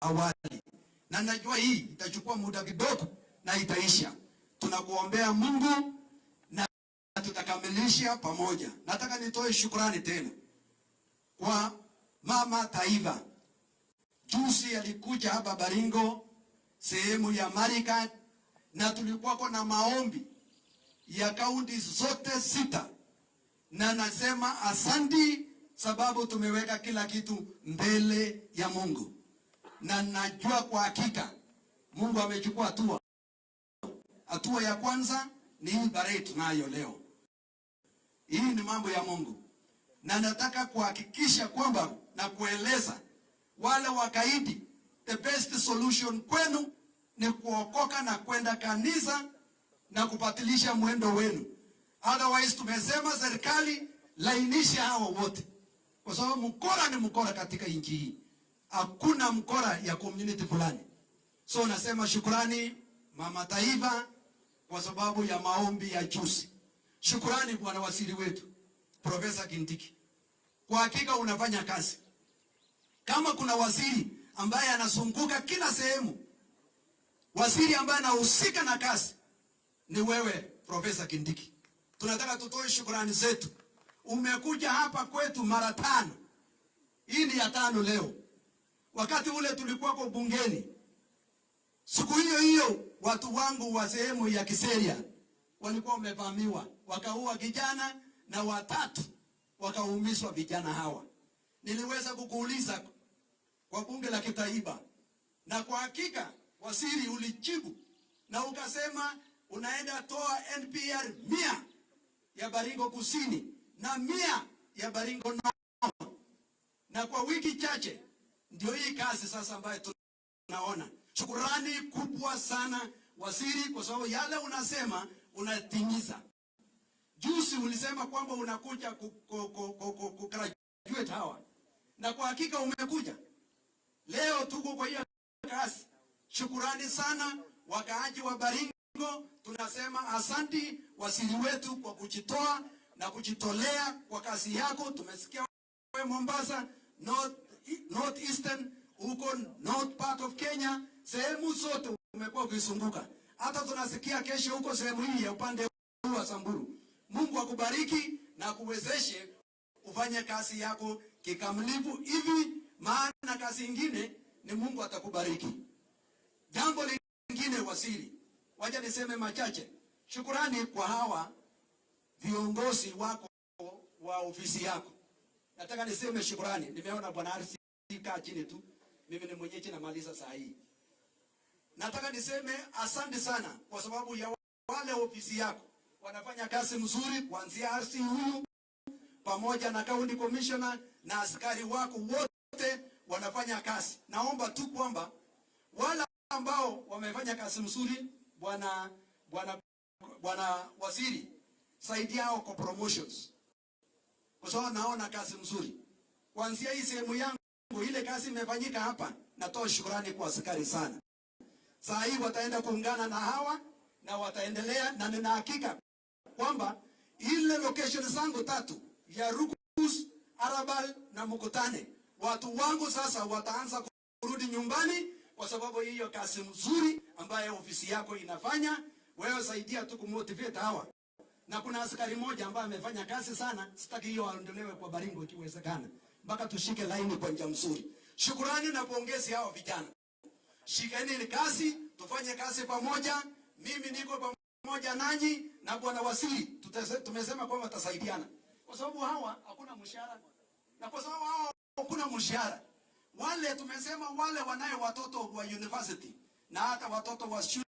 Awali, na najua hii itachukua muda kidogo na itaisha. Tunakuombea Mungu na tutakamilisha pamoja. Nataka nitoe shukrani tena kwa Mama Taifa. Juzi alikuja hapa Baringo, sehemu ya Marikat, na tulikuwa na maombi ya kaunti zote sita, na nasema asanti, sababu tumeweka kila kitu mbele ya Mungu, na najua kwa hakika Mungu amechukua hatua. Hatua ya kwanza ni hii parade tunayo leo. Hii ni mambo ya Mungu, na nataka kuhakikisha kwamba na kueleza wale wakaidi, the best solution kwenu ni kuokoka na kwenda kanisa na kubadilisha mwendo wenu. Otherwise tumesema serikali lainisha hawa wote, kwa sababu mkora ni mkora katika nchi hii. Hakuna mkora ya community fulani. So nasema shukrani, Mama Taifa, kwa sababu ya maombi ya juzi. Shukrani, bwana waziri wetu Profesa Kindiki, kwa hakika unafanya kazi. Kama kuna waziri ambaye anazunguka kila sehemu, waziri ambaye anahusika na kazi ni wewe, Profesa Kindiki. Tunataka tutoe shukrani zetu. Umekuja hapa kwetu mara tano, hii ni ya tano leo. Wakati ule tulikuwa kwa bungeni, siku hiyo hiyo watu wangu wa sehemu ya Kiseria walikuwa wamevamiwa, wakaua kijana na watatu wakaumizwa vijana hawa. Niliweza kukuuliza kwa bunge la kitaifa, na kwa hakika, waziri, ulijibu na ukasema unaenda toa NPR 100 ya Baringo Kusini na 100 ya Baringo North, na kwa wiki chache ndio hii kazi sasa ambayo tunaona. Shukurani kubwa sana, waziri, kwa sababu yale unasema unatimiza. Juzi ulisema kwamba unakuja ku graduate hawa, na kwa hakika umekuja. Leo tuko kwa hiyo kazi. Shukurani sana, wakaaji wa Baringo, tunasema asanti, waziri wetu, kwa kujitoa na kujitolea kwa kazi yako. Tumesikia wewe Mombasa, North Eastern, huko north part of Kenya, sehemu zote umekuwa ukizunguka. Hata tunasikia kesho huko sehemu hii ya upande huu wa Samburu. Mungu akubariki na akuwezeshe ufanye kazi yako kikamilifu hivi, maana kazi ingine ni Mungu atakubariki. Jambo lingine, waziri, wacha niseme machache. Shukurani kwa hawa viongozi wako wa ofisi yako. Nataka niseme shukurani. Nimeona bwana RC, kaa chini tu, mimi ni mwenyeji, namaliza saa hii. Nataka niseme asante sana kwa sababu ya wale ofisi yako wanafanya kazi mzuri, kuanzia RC huyu pamoja na county commissioner na askari wako wote wanafanya kazi. Naomba tu kwamba wale ambao wamefanya kazi mzuri, bwana waziri, saidia hao kwa promotions, kwa sababu naona kazi mzuri kuanzia hii sehemu yangu, ile kazi imefanyika hapa. Natoa shukrani kwa askari sana. Saa hii wataenda kuungana na hawa na wataendelea, na nina hakika kwamba ile location zangu tatu ya Rukus, Arabal na Mukutane, watu wangu sasa wataanza kurudi nyumbani kwa sababu hiyo kazi mzuri ambayo ofisi yako inafanya. Wewe saidia tu kumotivate hawa, na kuna askari mmoja ambaye amefanya kazi sana, sitaki hiyo aondolewe kwa Baringo ikiwezekana, mpaka tushike laini kwa njia mzuri. Shukurani na pongezi hao vijana, shikeni kazi, tufanye kazi pamoja. Mimi niko pamoja nanyi na bwana waziri, tumesema kwamba tutasaidiana kwa sababu hawa hakuna mshahara, na kwa sababu hawa hakuna mshahara, wale tumesema wale wanayo watoto wa university na hata watoto wa shule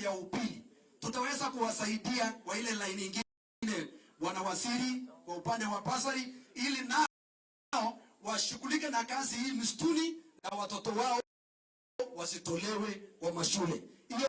ya upili tutaweza kuwasaidia kwa ile line nyingine, bwana waziri, kwa upande wa bursary, ili nao washughulike na kazi hii msituni na watoto wao wasitolewe kwa mashule.